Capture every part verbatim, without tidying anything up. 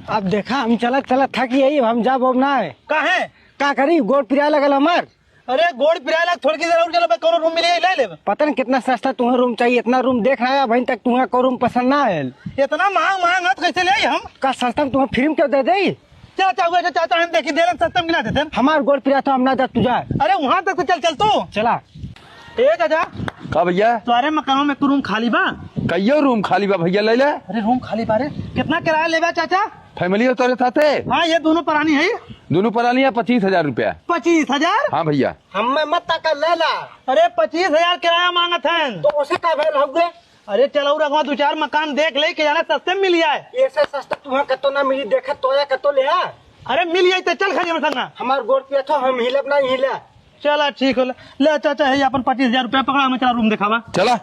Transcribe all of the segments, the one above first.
अब देखा, हम चलत चलत थक गई, अब हम जाब अब ना है। काहे? का करी, गोड़ पिराए लगल हमार। अरे, गोड़ पिराए लग, थोड़की देर और चलो, कौनो रूम मिले, ले लेब। पता नहीं कितना सस्ता तुम्हें रूम चाहिए, इतना रूम देख रहा है, अभी तक तुम्हें कोई रूम पसंद ना आयल। इतना महंग महंग है तो कैसे ले आई हम? का सस्ता में तुम्हें फ्री में क्यों दे दे? चाचा हुआ, चाचा हम देखी, देलन सस्ता में गिना देते हैं। हमार गोड़ पिरात हो, हम ना जा, तू जा। अरे, वहाँ तक तो चल, चल तू। चला। ए चाचा। का भैया? तोहरे मकानों में एक रूम खाली बा? कइयो रूम खाली बा भैया, ले ले। अरे, रूम खाली बा रे। कितना किराया लेबा चाचा? फैमिली हो तोरे साथे? हाँ, ये दोनों परानी है। दोनों परानी है, पच्चीस हजार रुपया। पच्चीस हजार? हाँ भैया। हमें मत तक ले ला। अरे, पच्चीस हजार किराया मांगत हैं। तो उसे का भेल हउए? अरे, चल और अगवा दो चार मकान देख ले, के जाने सस्ते में मिल जाए। ऐसे सस्ता तुम्हें कतो ना मिली, देखा तो या कतो ले आ। अरे, मिल जाए तो चल खा जाए संगा। हमार गोड़ पिया थो, हम हिलब ना, हिला। चला, ठीक हो, ले, ले चाचा, है अपन पच्चीस हजार रुपया पकड़ा, हमें चला रूम देखावा। चला।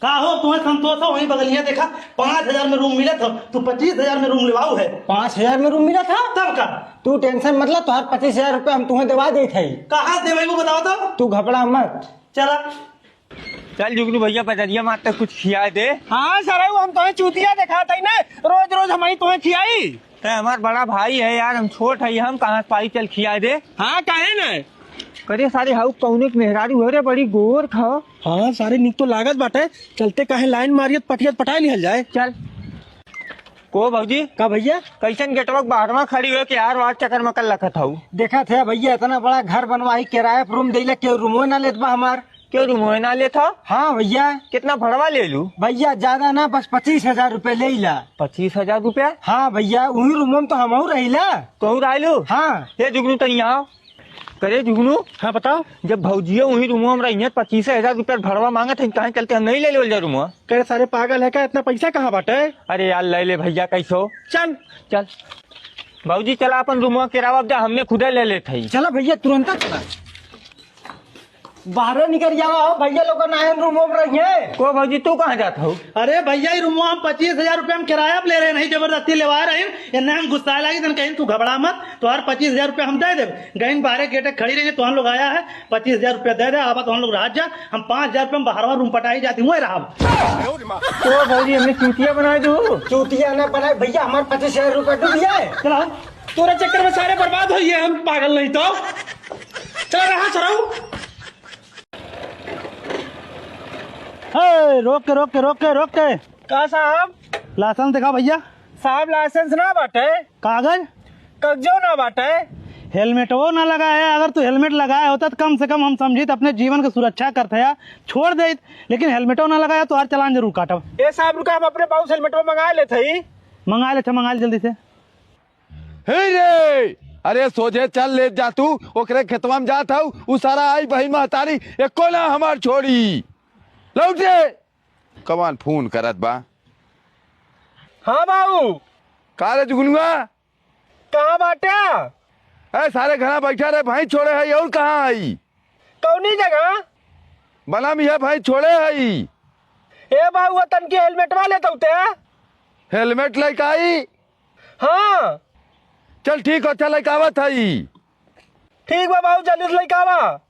का हो, तुम्हें संतोष हो? वहीं बगलिया देखा, पाँच हजार में रूम मिला था, तू पच्चीस हजार में रूम लेवाऊ है। पाँच हजार में रूम मिला था? तब का? तू टेंशन मत ला, तोहार पच्चीस हजार रुपया हम तुम्हें देवा देत हई। कहाँ से देवे वो बताओ तो? तू घबरा मत। चला। चल जुगनू भैया, बजरिया मार तक कुछ खिया दे। हाँ सरऊ, हम तुम्हें चूतिया देखात हई ना, रोज रोज हम ही तुम्हें खियाई। ते हमार बड़ा भाई है यार, हम छोट है, हम कहाँ से पाई, चल खिया दे। हाँ, काहे न? करे सारे हाउ कौने के मेहरारू हो रे, बड़ी गोर खाओ। हाँ, सारे निक तो लागत बाटे, चलते काहे लाइन मारियत पटियत पटाई लिहल जाए। चल। को भौजी? का भैया? कैसन गेटवा के बाहरवा खड़ी हो के यार, वार चक्कर में कर लखत हऊ? देखा थे भैया, इतना बड़ा घर बनवाई, किराया पर रूम देला, केहू रूमो ना लेत बा हमार। केहू रूमो ना लेत हो? हाँ भैया। कितना भड़वा ले लू? भैया, ज्यादा ना, बस पच्चीस हजार रुपया ले ला। पच्चीस हजार रुपया? हाँ भैया, वही रूमो में तो हमहू रहिला। तोहू रहलू? हाँ। हे जुगनू, तनी आओ। करे जुगनू। हाँ, बताओ। जब भौजिया वही रूमवा में रही है, पच्चीस हजार रुपया भड़वा मांगत है, काहे चलते हम नहीं ले लेवल जा रूमवा? करे सारे पागल है का? इतना पैसा कहाँ बाटे? अरे यार, ले ले भैया, कैसो। चल। चल। भौजी, चला अपन रूमवा किरावा जा, हमने खुदे ले लेत हई। चला भैया, तुरंत चला। बाहरे निकल जावा हो भैया, लोग ना है रूमवा में रही है। को भौजी, तू कहाँ जात हो? अरे भैया, ई रूमवा हम पच्चीस हजार रुपया में किराया पे ले रहे, नहीं जबरदस्ती लेवा रहे हैं। इन्हें हम गुस्सा लगी, तन कहीं तू घबरा मत, तोहार पच्चीस हजार रुपया हम दे देब। गइन बाहरे गेटे खड़ी रही, तोहन लोग आया है, पच्चीस हजार रुपया दे दे, आवा तोहन लोग रह जा, हम पाँच हजार रुपया में बाहरवा रूम पटाई जाती हुए रहब। तो भौजी, हमने चूतिया बनाए दो। चूतिया ना बनाए भैया, हमार पच्चीस हजार रुपया डूब जाए। चला, तोरा चक्कर में सारे बर्बाद हो गए, हम पागल नहीं तो। चला रहा सरऊ। ए, रोक के, रोक के, रोक के, रोक के। का साहब? लाइसेंस दिखा भैया। साहब, लाइसेंस ना बाटे। कागज? कागजो ना बाटे। हेलमेटो ना लगाया है। अगर तू हेलमेट लगाया होता तो कम से कम हम समझित अपने जीवन के सुरक्षा करते या छोड़ देत, लेकिन हेलमेटो ना लगाया तो हर चालान जरूर काटब। ए साहब रुका, हम अपने बाबू से हेलमेटो मंगा लेत हई। मंगा ले, अच्छा मंगा ले जल्दी से। हे रे, अरे सोझे चल ले जा तू, ओकरे खेतवा में जात हऊ, उ सारा आई बहिन महतारी, एको ना हमार छोड़ी। लौट रे। कमान फोन करत बा। हाँ बाबू। का रे जुगनुआ? कहाँ बाटे? ए, सारे घरा बैठा रहे, भैंस छोड़े है, और कहाँ आई? कौनी जगह? बलम यह भैंस छोड़े है। ए बाबू, वो तनकी हेलमेटवा लेत होते। हेलमेट लेके आई? हाँ। चल ठीक हो, चल लेके आवत हई। ठीक बा बाबू, जल्दी से लेके आवा।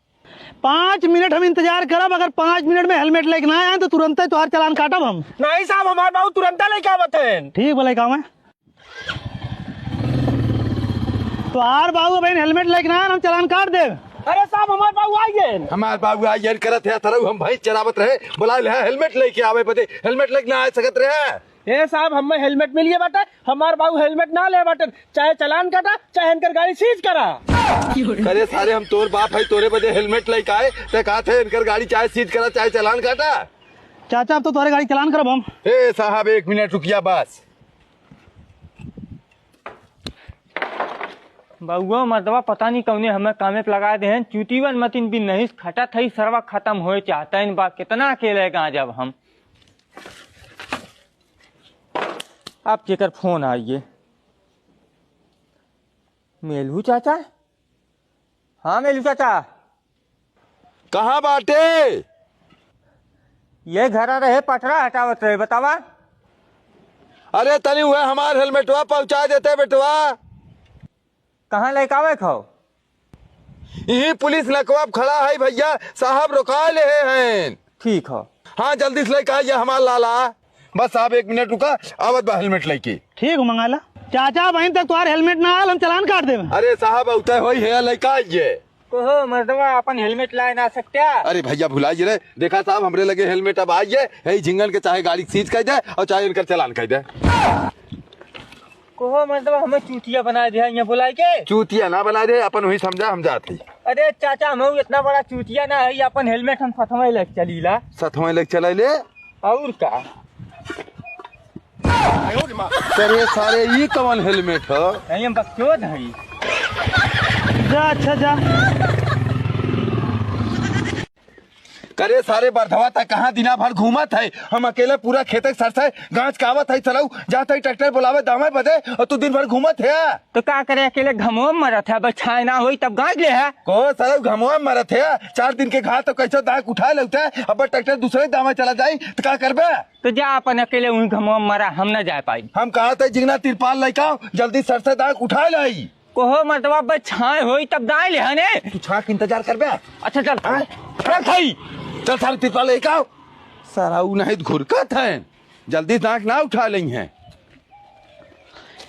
पाँच मिनट हम इंतजार करब, अगर पाँच मिनट में हेलमेट लेके ना आए तो तुरंते तोहार चालान काटब हम। नहीं साहब, हमार बाबू तुरंते लेके आवत हैं। ठीक बा, लेके आवे। तोहार बाबू अबहिन हेलमेट लेके ना आए, हम चालान काट देब। अरे साहब, हमार बाबू आ गए। हमार बाबू आ गए करत है, तरऊ हम भैंस चरावत रहे, बुला ले हेलमेट लेके आवे बदे, हेलमेट लेके ना आ सकत रहे। ए साहब, हमें हेलमेट मिल गया बाटे, हमार बाबू हेलमेट ना ले बाटे, चाहे चालान काटा, चाहे इनकर गाड़ी सीज करा। अरे सारे, हम तोर बाप है, तोरे बदे हेलमेट लेके आए, ते कहा थे इनकर गाड़ी चाहे सीज करा, चाहे चालान काटा। चाचा, अब तो तोरे गाड़ी चालान करब हम। ए साहब, एक मिनट रुकिया बस। बउआ मर्दवा पता नहीं कौने हमें कामे पे लगा दे हैं, चूतीवन मतिन भी नहीं खटत है, सरवा खत्म होए चाहता है, बा कितना अकेले कहाँ जब हम। अब केकर फोन आइए। मेलू चाचा? हाँ मेलू चाचा। कहाँ बाटे? ये घरा रहे, पटरा हटावत रहे, बतावा। अरे तनी हुए हमार हेलमेटवा पहुँचा देते बेटवा। कहाँ लेके आवे खाओ? यही पुलिस नकवा पे खड़ा है भैया, साहब रोका ले हैं। ठीक है। हाँ, जल्दी से लेके आइए हमार लाला। बस साहब, एक मिनट रुका, आवत बा हेलमेट लइके। ठीक हो, मंगा ला। चाचा, अबहिन तक तोहार हेलमेट ना आयल, हम चालान काट देब। अरे साहब, अउते होई है, लइका आइए। कहो मर्दवा, अपन हेलमेट लाए ना सकत्या? अरे भइया, भुलाइ रे। देखा साहब, हमरे लगे हेलमेट अब आइए, यही झिंगन के चाहे गाड़ी सीज कइ दे अउर चाहे इनकर चालान कइ दे। कहो मर्दवा, हमें चूतिया बनाइ दे, यहाँ बुलाइ के। चूतिया ना बनाइ दे, अपन वही समझा, हम जात ही। अरे चाचा, हम इतना बड़ा चूतिया ना है, अपन हेलमेट हम सथवे लेके चलीला। सथवे लेके चलइले? अउर का? करे सारे, ई कवन हेलमेट ह? नहीं, हम बकचोद हई। जा, अच्छा, जा। करे सारे, बरधवा, तैं कहाँ दिना भर घूमत है? हम अकेले पूरा खेते के सरसै गाँच कावत है, सरऊ जात है ट्रैक्टर बुलावे दावे बदे, अउर तू दिन भर घूमत है। तो का करे, अकेले घमवा में मरत है, अब छाय ना होई तब गाँच ले है। को सरऊ घमवा में मरत है, चार दिन के घास तो कैसो दाँय उठाइ लउते, अब ट्रैक्टर दूसरे दावे चला जाई, तो का करबे? तो जा अपन अकेले उहीं घमवा में मरा, हम ना जाए पाई। हम कहत है जिंगना तिरपाल लइका, जल्दी सरसै दाँय उठाइ लाई। कहो मर्दवा, बस छाय होई तब दाँय ले हने। तू छाय के इंतजार करबे? अच्छा चल। हाँ? चल सही। चल सारे तिरपाल लइका। सरऊ नहीं घुरकत है, जल्दी दाँय ना उठाइ लइहैं।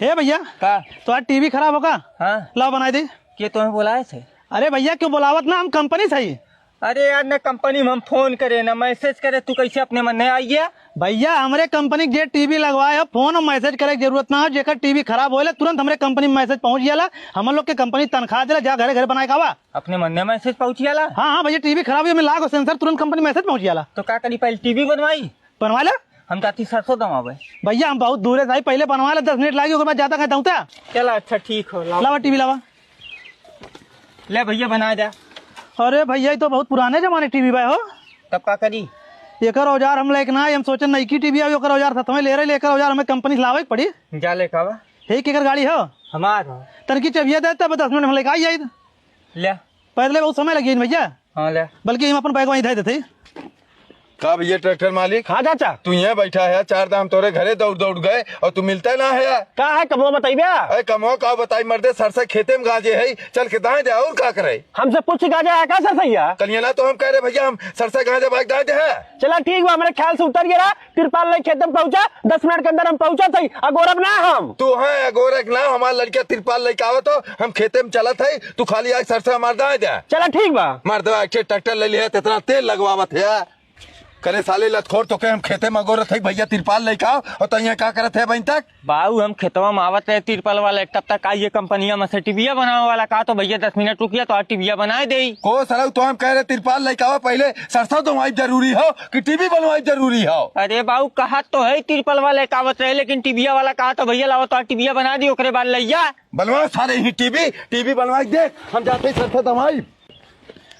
हे भइया, का? तोहार टीवी खराब हो का? हाँ। लाओ बनाइ दे। के तुम्हें बुलाए थे? अरे भइया, क्यों बुलावत ना, हम कंपनी से ही। अरे यार, ना कंपनी में हम फोन करे, ना मैसेज करे, तू कैसे अपने मन नहीं आइए? भइया, हमरे कंपनी के जे टीवी लगवाए हो, फोन और मैसेज करे के जरूरत ना हो। जेकर टीवी खराब होले, तुरंत हमरे कंपनी में मैसेज पहुँच जाला। हमन लोग के कंपनी तनख्वाह देला, जा घरे घरे बनाए के आवा। अपने मन में मैसेज पहुँच जाला? हाँ, हाँ भइया, टीवी खराब है, में लाग हो सेंसर, तुरंत कंपनी मैसेज पहुँच जाला। तो का करी, पहले टीवी बनवाई? बनवा ले। हम जाती सरसों दमावे। भइया, हम बहुत दूर है भाई, पहले बनवा ले, दस मिनट लागी, ओकर बाद जाता कहीं दौता। चला, अच्छा, ठीक हो, लाओ। लावा टीवी लावा। ले भइया, बना दे। अरे भइया, ई तो बहुत पुराने जमाने टीवी बा हो। तब का करी? एकर औजार हम लेके ना आई, हम सोचे नईकी टीवी आई, ओकर औजार साथ में ले रहे, एकर औजार हमें कंपनी से लावे के पड़ी। जा लेके आवा। हे, केकर गाड़ी हो? हमार हो। तनकी चबिया दे, तब दस मिनट में लेके आई जाई। ले। पैदले बहुत समय लगी भइया। हाँ, ले। बल्कि हम अपन बैग वहीं धर देते। का भइया ट्रैक्टर मालिक? हाँ चाचा। तू यहाँ बैठा है, चार दाम तोरे घरे दौड़ दौड़ गए और तू मिलता ना है। का है कमवा बताइबे? अरे कमवा का बताई मर्दे, सरसै खेते में गांजे है, चल के दाएं दे और का करे? हमसे पूछ के गांजे है का सरसैया? कलिया ना तो हम कह रहे भइया हम सरसै गांजे बाइक दाएं दे है। चला ठीक बा, हमरे ख्याल से उतर गया, तिरपाल लइके खेते में पहुंचा, दस मिनट के अंदर हम पहुंचत हई, अगोरब ना हम। तू है अगोरक ना, हमार लड़किया तिरपाल लइके आवत हो, हम खेते में चलत हई, तू खाली आके सरसै हमार दाएं दे। चला ठीक बा। मर्दवा एक ठे ट्रैक्टर ले लिहे, तेतना तेल लगवावत है। करे साले लतखोर, तोके हम खेते में अगोरत हई, भइया तिरपाल लइके आओ, और तैं यहाँ का करत है अबहिन तक? बाऊ, हम खेतवा में आवत रहे तिरपाल वाले, तब तक आई ये कंपनिया में से टीविया बनावे वाला, का तो भइया दस मिनट रुकिया तो आज टीविया बनाए देई। को सरऊ, तो हम कह रहे तिरपाल लइके आवा, पहले सरसों दवाई जरूरी हो कि टीवी बनवाई जरूरी हो? अरे बाऊ, कहा तो है तिरपाल वाले का आवत रहे, लेकिन टीविया वाला कहा तो भइया लावा तो आज टीविया बना दी, ओकरे बाद लइया। बनवा सारे ही टीवी, टीवी बनवाई दे, हम जाते ही सरसों दवाई।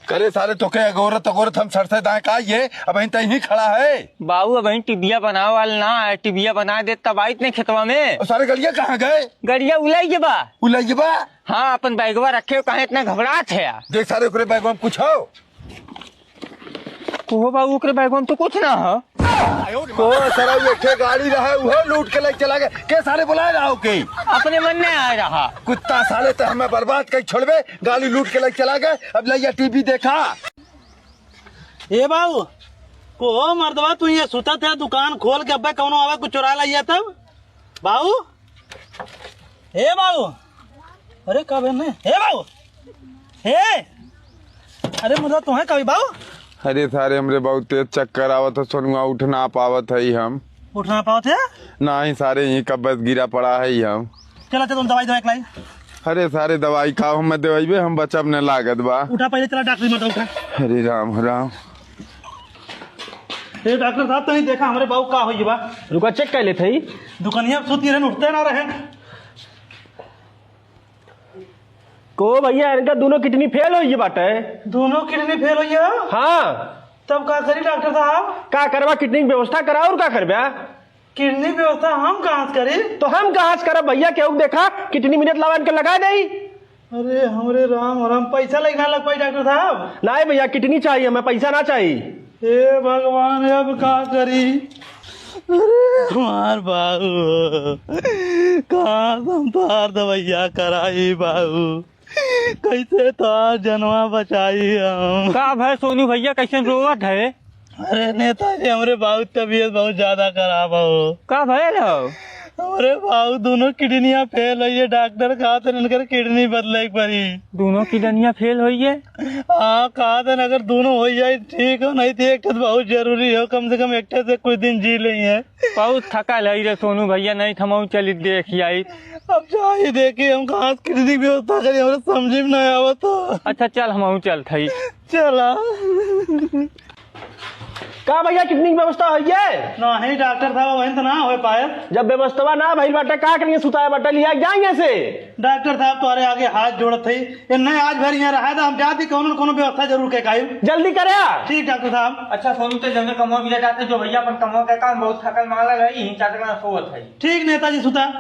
करे सारे, तोके अगोरत अगोरत हम सरसै दाएं का ये, अबहिन तैं ही खड़ा है। बाऊ, अबहिन टीविया बनावे वाला ना आए, टीविया बना दे तब आइत नहीं खेतवा में। और सारे गड़िया कहाँ गए? गड़िया उलाई के बा। उलाई के बा? हाँ, अपन बैगवा रखे हो, काहे इतना घबरात है यार? देख सारे, ओकरे बैगवा में कुछ हो? ओहो बाऊ, ओकरे बैगवा में तो कुछ ना हो। को सरऊ, एक ठे गाड़ी रहा, उहो लूट के लेके चला गए। के सारे बुलाए रहा हो के? अपने मन में आए रहा। कुत्ता साले, तो हमें बर्बाद कर छोड़बे। गाड़ी लूट के लेके चला गए, अब लइया टीवी देखा। ए बाऊ, को हो मर्दवा, तू ये सुतत है, दुकान खोल के अब्बे कौनो आवे कुछ चुरा लइया तब? बाऊ, ए बाऊ, अरे का बहन है? ए बाऊ, ए, अरे मुर्दा तुम्हें कभी बाऊ? अरे सारे, हमरे बहुत तेज चक्कर आवत है सोनुआ, उठ ना पावत है हम। उठ ना पावत है? नाही सारे, यहीं कब्बस गिरा पड़ा है हम। चला, चल, तुम दवाई, दवाई लाई। अरे सारे, दवाई का हम देवाई बे, हम बचब न लागत बा। उठा पहले, चला डॉक्टर मत उठा। अरे राम, राम। ए डॉक्टर साहब, तनी देखा हमरे बाबू का होई बा। रुका, चेक कर लेते ही। दुकनिया पे सुती रहन, उठते ना रहे। को भैया, इनका दोनों किडनी फेल होई बाटे। दोनों किडनी फेल होई है? हाँ। तब का करी डॉक्टर साहब? का करबा, किडनी की व्यवस्था करा, और का करबा? किडनी व्यवस्था हम कहाँ से करी? तो हम कहाँ से करब भैया? केहू देखा, किडनी मिनट लावा इनके लगा देई। अरे हमरे राम, और हम पैसा लेके ना लग पाई डॉक्टर साहब। नहीं भैया, किडनी चाहिए हमें, पैसा ना चाहिए। हे भगवान, अब का करी? अरे हमार बाबू, कहाँ से हम तोहार दवाइया कराई बाबू? कैसे तोहार जनवा बचाई हम? का भय सोनू भैया, कैसे रोवत है? अरे नेताजी, हमरे बाबू तबीयत बहुत ज्यादा खराब हो। का भयल हो? हमरे बाबू दोनों किडनियां फेल होइए, डॉक्टर कहत हैं इनकर किडनी बदले के पड़ी। दोनों किडनियां फेल होइए? हाँ, कहत हैं अगर दोनों हो जाए ठीक हो, नहीं तो एक ठे तो बहुत जरूरी हो, कम से कम एक ठे से कुछ दिन जी लेइए। बहुत थकल है रे सोनू भैया, नहीं तो हमहू चली देख आई। अब जाई देखी, हम कहाँ से किडनी की व्यवस्था करी, हमरा समझी में नहीं आवत हो। अच्छा चल, हमहू चलत हई। चला। का भैया, किडनी की व्यवस्था होइए? नहीं डॉक्टर साहब, वहीं तो ना हो पाए। जब व्यवस्था ना भइल बाटे, का करिए, सुताए बाटे, लिया जाइए से। डॉक्टर साहब, तोहरे आगे हाथ जोड़त हई, ये नहीं आज भर यहाँ रहा था, हम जाती कौनो न कौनो व्यवस्था जरूर के काइल। जल्दी करे। ठीक डॉक्टर साहब। अच्छा सोनू, ते जंगल कमवा मिले जाते, जो भैया अपन कमवा के काम बहुत थकल माला रही, यहीं चाचा के यहाँ सोवत है। ठीक नेताजी, सुता।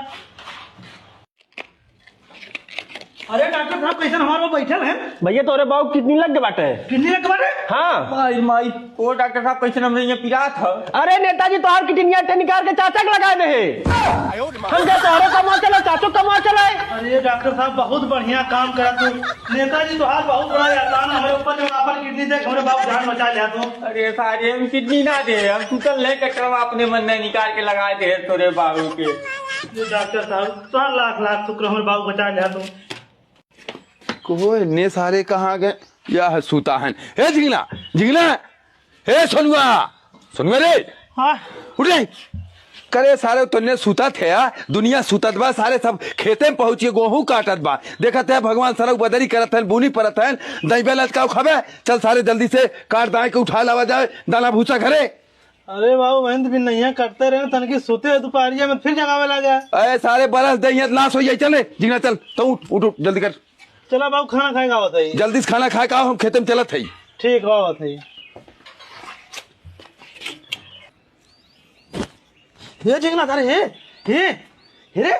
अरे डॉक्टर साहब, कैसन हमार वो बैठल है? भैया, तोरे बाबू किडनी लग गए बाटे। किडनी लग गए बाटे? हाँ। माई, माई। ओ डॉक्टर साहब, कैसन हमरे यहाँ पिरात है? अरे नेताजी, तोहार किडनिया ते निकाल के चाचा के लगा दे है। हम क्या तोहरो कमा चले, चाचो कमा चले? अरे डॉक्टर साहब, बहुत बढ़िया काम करा तू। नेताजी, तोहार बहुत बड़ा एहसान है हमरे ऊपर, जो अपन किडनी दे, हमरे बाबू जान बचा लिया तू। अरे सारे, हम किडनी ना दे, हम सुतल नहीं कटवा अपने मन में निकाल के लगा दे तोरे बाबू के। ये डॉक्टर साहब, तोहार लाख लाख शुक्र, हमरे बाबू बचा लिया तू। कोई ने सारे कहाँ गए? यह सुता है। हे झिंगना, झिंगना, हे सोनुआ, सोनुआ रे, हाँ। उठ रे। करे सारे, तोने सुतत है, दुनिया सुतत बा, सारे सब खेते में पहुँचिए, गोहूँ काटत बा। देखत है भगवान सरऊ बदरी करत है, बूनी परत है, दइबे लचकाऊ खाबे। चल सारे जल्दी से काट दाए के उठा लावा जाए, दाना भूसा घरे। अरे बाबू, बहन तो फिर नैया कटते रहे, तनकी सोते है दोपहरिया में फिर जगावे लगा। अरे सारे बरस दे, यहाँ नाश हो जाए। चले झिंगना, चल तो उठ, उठ, उठ, जल्दी कर। चला बाबू, खाना खाए का आवत है। जल्दी से खाना खाए का, हम खेते में चलत है। ठीक बात है। हे झिंगना, सारे हे, हे, हे रे।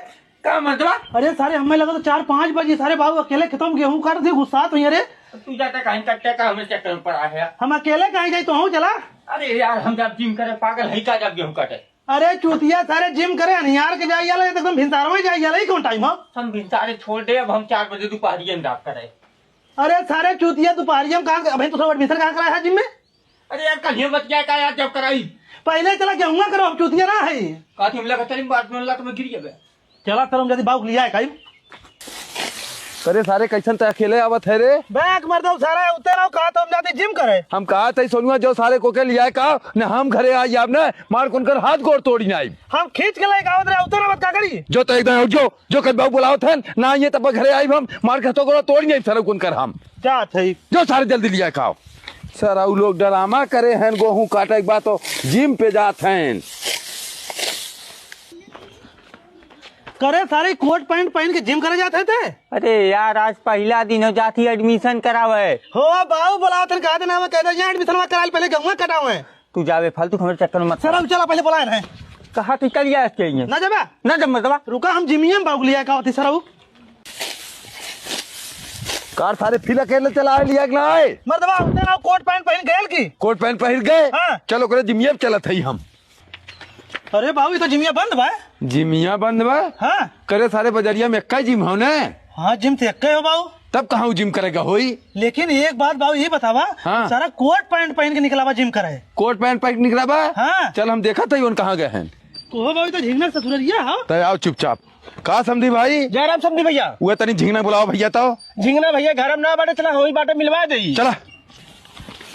का मर्दवा? अरे सारे, हमें लगा तो चार पाँच बजे, सारे बाबू अकेले खेतों में गेहूं काट दे, गुस्सात हुई रे। तू जाता कहीं कट्टे का, हमें चक्कर में पड़ा है। हम अकेले कहीं जाए तो हूँ चला। अरे यार, हम जब जिम करे पागल है का, जब गेहूं काटे? अरे चूतिया, सारे जिम करे अनियार के जाए जाला, एकदम भिनसार में जाए जाला, ई कौन टाइम हो? हम भिनसारे छोड़ दे, अब हम चार बजे दोपहरिया में जात करे। अरे सारे चूतिया, दोपहरिया में कहाँ, अभी तो सब एडमिशन कहाँ कराया है जिम में? अरे यार, कल ये बतिया का यार, जब कराई। पहले चला गेहुआ करो, हम चूतिया ना है। का तुम लगा चली बात में ला, तुम्हें गिर गया। चला, चलो, हम जल्दी बाबू के लिया है, काई। अरे सारे, कैसन ते अकेले आवत है रे? बैक मर दो सारा, उते रहो, कहा तो हम जाते जिम करे। हम कहा थे सोनुआ, जो सारे को के लिया है का, न हम घरे आई जाब न, मार कुन कर हाथ गोड़ तोड़ी ना आई। हम खींच के लेके आवत रहे, उते रहो, मत का करी? जो तो एकदम उठ जो, जो कर बाबू बुलावत है, ना आइए तब घरे आई हम, मार के तो गोड़ तोड़ी नहीं सारे कुन कर हम। जात है। जो सारे जल्दी लिया खाओ। सरऊ लोग ड्रामा करे हैं, गोहूं काटे के बाद तो जिम पे जात हैं। करे सारे कोट पैंट पहन के जिम करे जात है ते? अरे यार, आज पहिला दिन हो, जात ही एडमिशन करावे। हो बाऊ, बुलाओ तन कहा देना, मैं कह दे, यहाँ एडमिशन कराल, पहले गहुआ कटावे। तू जावे फालतू, हमरे चक्कर में मत सर, पड़। हम चला, पहले बुलाए रहे। कहा तू चल गया इसके लिए? ना जाबे? ना जब मर्दवा। रुका, हम जिमिया में बाऊ लिया का होती सर। कार सारे फिर अकेले चला आए, लिया कि ना आए? मर्दवा, उठे ना, कोट पैंट पहन गए की? कोट पैंट पहन गए? हाँ। चलो, करे जिमिया में चलत है हम। अरे बाबू, ये तो जिमिया बंद बा। जिमिया बंद बा? हाँ। करे सारे बजरिया में एक्का जिम हो ने? हाँ, जिम तो एक्का हो बाबू। तब कहाँ जिम करेगा होई? लेकिन एक बात बाबू, ये बतावा, हाँ। सारा कोट पैंट पहन के निकला बा जिम करे। कोट पैंट पहन के निकला बा? हाँ। चल, हम देखा था, उन कहाँ गए हैं। ओहो बाबू, तो झिंगना ससुररिया हो। तय आओ चुपचाप। का समधी भाई? जय राम समधी भैया। उहे तनी झिंगना बुलाओ भैया तो। झिंगना भैया घर में ना बाटे, चला होई बाटे मिलवा देई। चला।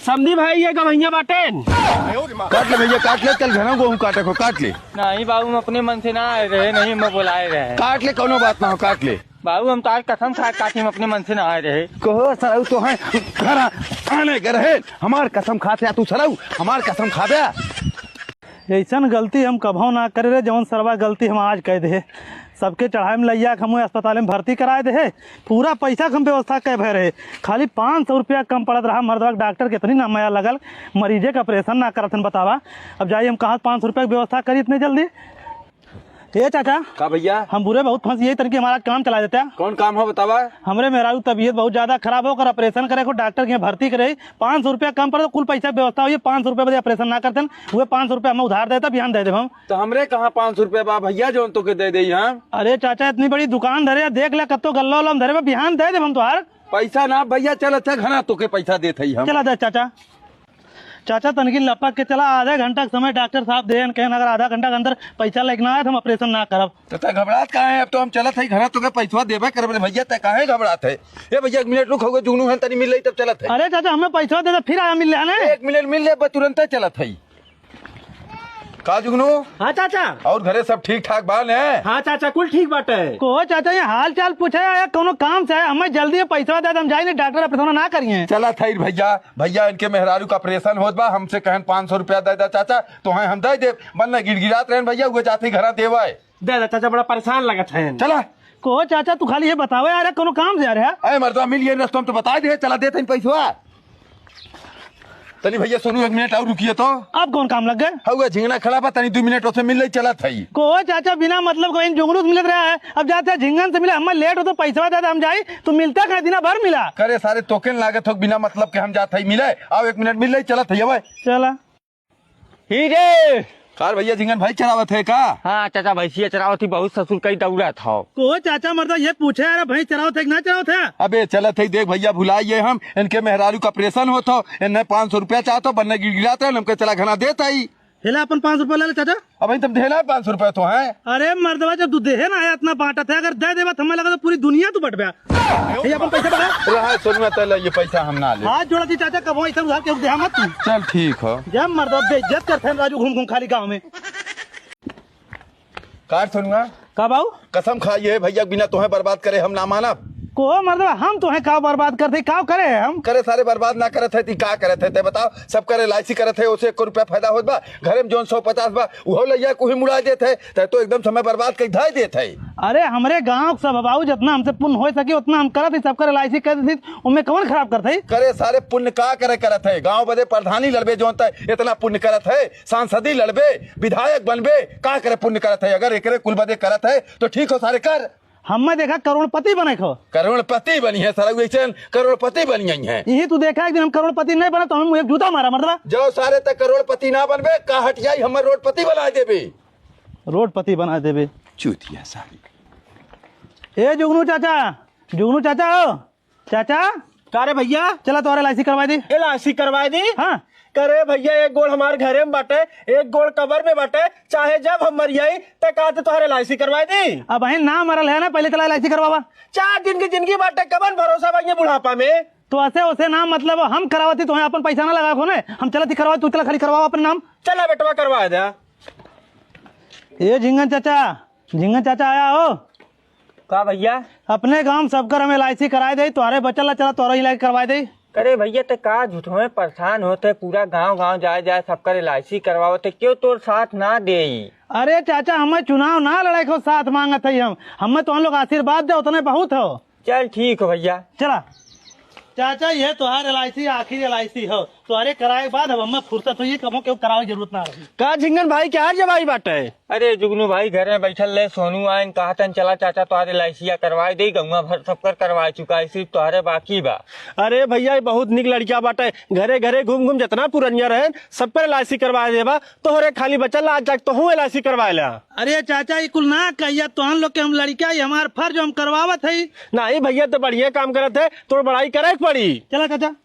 समधी भाई ये गवैया बाटेन। काट ले भैया, काट ले, चल घरों गोहूं काटे को, काट ले। नहीं बाबू, हम अपने मन से ना आए रहे, नहीं हम बुलाए रहे। काट ले, कौनो बात ना हो, काट ले। बाबू हम तार कसम खा काटी, हम अपने मन से ना आए रहे। कहो सरऊ तो है, घर आने के रहे, हमार कसम खाते आ तू सरऊ, हमार कसम खा दे। ऐसन गलती हम कभो ना करे रहे, जौन सरवा गलती हम आज कह दे। सबके चढ़ाए में लैया के हम अस्पताल में भर्ती कराए दे। पूरा पैसा के हम व्यवस्था कह भय रहे, खाली पाँच सौ रुपया कम पड़त रहा। मर्दवा के डॉक्टर के इतनी ना मया लगल, मरीजे का ऑपरेशन ना करत हन, बतावा। अब जाइए हम कहाँ से पाँच सौ रुपया की व्यवस्था करी इतने जल्दी? ए चाचा। का भैया? हम बुरे बहुत फंस गए, तनकी हमारा काम चला देता। कौन काम हो बतावा? हमरे मेहरारू तबीयत बहुत ज्यादा खराब हो, ओकर ऑपरेशन करे को डॉक्टर के यहाँ भर्ती करे, पाँच सौ रुपया कम पड़े तो कुल पैसा व्यवस्था होई, पाँच सौ रुपया बदे ऑपरेशन ना करतन, उहे पाँच सौ रुपया हम उधार देता, बिहान दे देब हम। तो हमरे कहाँ पाँच सौ रुपया बा भैया, जौन तोके दे देई हम? अरे चाचा, इतनी बड़ी दुकान धरे, देख ले कत्तो गल्ला उल्ला हम धरे बा, बिहान दे देब हम तोहार। पैसा ना भैया, चल अच्छा घना तोके पैसा देत हई हम। चला दे चाचा। चाचा, तनकी लपक के चला, आधा घंटा के समय डॉक्टर साहब देहन, कहन अगर आधा घंटा के अंदर पैसा लेके ना आए तो हम ऑपरेशन ना करब। तो तै घबरात काहे है? अब तो हम चलत है घर, तोके पैसवा देबे करब रे भैया, तै काहे घबरात है? ए भैया, एक मिनट रुक, होगे जुगनू है, तनी मिल लेई तब चलत है। अरे चाचा, हमें पैसवा दे दे, फिर आया मिल लेना है। एक मिनट मिल ले, बस तुरंत चलत है। का जुगनू? हाँ चाचा। और घरे सब ठीक ठाक बा ने? हाँ चाचा, कुल ठीक बाटे। को चाचा, ये हाल चाल पूछे आया, कोनो काम से आया? हमें जल्दी ये पैसवा दे दे, हम जाई नहीं, डॉक्टर ऑपरेशन ना करिए। चलत है भैया, भैया इनके मेहरारू का ऑपरेशन होत बा, हमसे कहन पाँच सौ रुपया दे दे चाचा, तो हैं हम दे देब, वरना गिड़गिड़ात रहन भैया, उहे जाते ही घरा देवा है। दे दे चाचा, बड़ा परेशान लगत है। चला। को चाचा, तू खाली ये बतावे आ रहा, कोनो काम से आ रहा? अरे मर्दवा, मिल गए रस्तों में तो बता दे, चला देते हैं पैसवा। तनी भैया सोनू, एक मिनट और रुकिए तो। अब कौन काम लग गए? हउआ झिंगना खड़ा बा, तनी दो मिनट ओसे मिल ले, चलत है। को चाचा, बिना मतलब को इन जुगनू से मिलत रहा है, अब जाते हैं झिंगन से मिले, हमें लेट हो तो पैसवा दे दे, हम जाई, तू मिलता कहे दिना भर मिला। करे सारे तोकेन लागत हो बिना मतलब के हम जात है मिले, आओ एक मिनट मिल ले, चलत है अब। चला। ही रे। कार भैया, झिंगन भाई चरावत है का? हाँ चाचा, भैंसिया चरावत ही, बहुत ससुर कई दौड़त हो। को चाचा, मर्दा ये पूछे, अरे भैंस चरावत है कि ना चरावत है? अबे चलत है, देख भैया, भुलाइए हम, इनके मेहरारू का ऑपरेशन होत हो, इन्हें पाँच सौ रुपया चाहत हो, बन्ने गिड़गिड़ात रहे, हमके चला घना देत आई। हेला अपन पाँच सौ रुपया ले ले चाचा। अब तुम देना पाँच सौ रुपया तो है। अरे मर्दवा, जब तू देहे ना है, इतना बांटत है, अगर दे देबा तो हमें लगा तो पूरी दुनिया तू बटबा। ये अपन पैसा बता। रहा सोनुआ, तले ये पैसा हम ना ले। हाथ जोड़ा थी चाचा, कबो ऐसा उधार के देहा मत तू। चल ठीक हो। जब मर्दवा बेइज्जत करते हैं राजू घूम घूम खाली गाँव में। कार सोनुआ। का बाऊ? कसम खाई है भैया, बिना तोहे बर्बाद करे हम ना मानब। को मर्दवा, हम तोहे का बर्बाद करते, का करे हम? करे सारे बर्बाद ना करत है, ती का करत है, ते बताओ। सब करे एल आई सी करत है, ओसे एको रुपया फायदा होत बा? घरे में जौन सौ पचास बा, उहो लइया कुही मुड़ा देत है। ते तो एकदम समय बर्बाद कई धाय देत है। अरे, हमरे गाँव के सब बाऊ, जितना हमसे पुण्य हो सके, उतना हम करत ही, सबकर एल आई सी कर देत ही, उनमें कौन खराब करत है? करे सारे पुण्य का करे करत है? गाँव बदे प्रधानी लड़बे जौन तय इतना पुण्य करत है, सांसदी लड़बे, विधायक बनबे, का करे पुण्य करत है? अगर एकरे कुल बदे करत है, तो ठीक हो सारे कर। हमें देखा करोड़पति बने को। करोड़पति बनी है सारा, वैसे करोड़पति बनी है। यही तू देखा, एक दिन हम करोड़पति नहीं बना तो हमें मुँह एक जूता मारा मर्दवा। जाओ सारे, तक करोड़पति ना बनबे, का हट जाई, हमें रोडपति बना देबे। रोडपति बना देबे। चूतिया सारी। ए जुगनू चाचा, जुगनू चाचा हो, चाचा। का रे भैया? चला तोहरे एल आई सी करवा दी। एल आई सी करवा दी? हाँ। करे भैया, एक गोड़ हमार घरे में बाटे, एक गोड़ कबर में बाटे, चाहे जब हम मर जाई, त का ते तोहरे एल आई सी करवा दी? अब अहिन ना मरल है ना, पहले चला एल आई सी करवावा। चार दिन की जिंदगी बाटे, कबन भरोसा बा ये बुढ़ापा में? तो ऐसे उसे ना मतलब, हम करावती तो है, अपन पैसा ना लगा खोने, हम चलत ही करवा, तू चला खाली करवावा अपन नाम। चला बेटवा करवा दे। ए झिंगन चाचा, झिंगन चाचा आया हो? का भैया? अपने गाँव में सबकर हम एल आई सी कराए दे, तोहरे बचल ला चला तोहरे इलाज करवाए दे। करे भैया, ते का झूठो में परेशान होत है, पूरा गाँव गाँव जाए जाए सबकर एल आई सी करवावत है, क्यों तोर साथ ना देई? अरे चाचा, हमें चुनाव ना लड़ाई को साथ मांगत है हम, हमें तो हम लोग आशीर्वाद दे उतने बहुत हो। चल ठीक हो भैया। चला। चाचा, ये तोहार एल आई सी आखिरी एल आई सी हो। तोहरे कराए के बाद अब हमें फुर्सत होई, कबो केहू करावे के जरूरत ना रही। का झिंगन भाई, क्या हाल जवाई बाटे? अरे जुगनू भाई, घरे बैठल रहे, सोनू आइन, कहतन चला चाचा तोहार एल आई सी करवाए दे, गौवा भर सबकर करवाए चुका है, सिर्फ तोहरे बाकी बा। अरे भैया, ये बहुत निक लड़किया बाटे, घरे घरे घूम घूम जितना पुरनिया रहे, सबकर एल आई सी करवाए देबा, तोहरे खाली बचल, आज जाके तोहू एल आई सी करवाए ला। अरे चाचा, ई कुल ना कहिया, तोहन लोग के हम लड़का, ई हमार फर्ज, हम करवावत हई। नाही भैया, तो बढ़िया काम करत है, तोर बड़ाई करे के पड़ी। चला चाचा।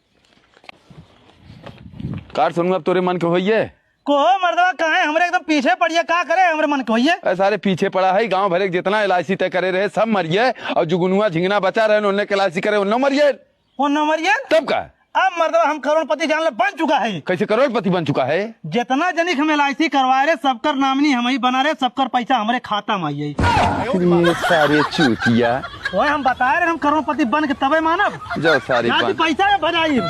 कार सोनू, अब तोरे मन के होइए। को हो मर्दवा, काहे हमरे एकदम पीछे पड़िया, का करे हमरे मन के होइए? अरे सारे पीछे पड़ा है, गांव भरे के जितना एल आई सी तय करे रहे, सब मरिए, और जुगनुआ झिंगना बचा रहे, उनने के एल आई सी करे, उनने मरिए। उनने मरिए? तब का? अब मर्दवा हम करोड़पति जान ले बन चुका है। कैसे करोड़पति बन चुका है? जितना जनिक हम एल आई सी करवाए रहे, सबकर नामनी हम ही बना रहे, सबकर पैसा हमरे खाता में आई। ये सारे चूतिया। ओए, हम बताए रहे हम करोड़पति बन के तबे मानब। जाओ सारे जाति बन। पैसा में भजाई।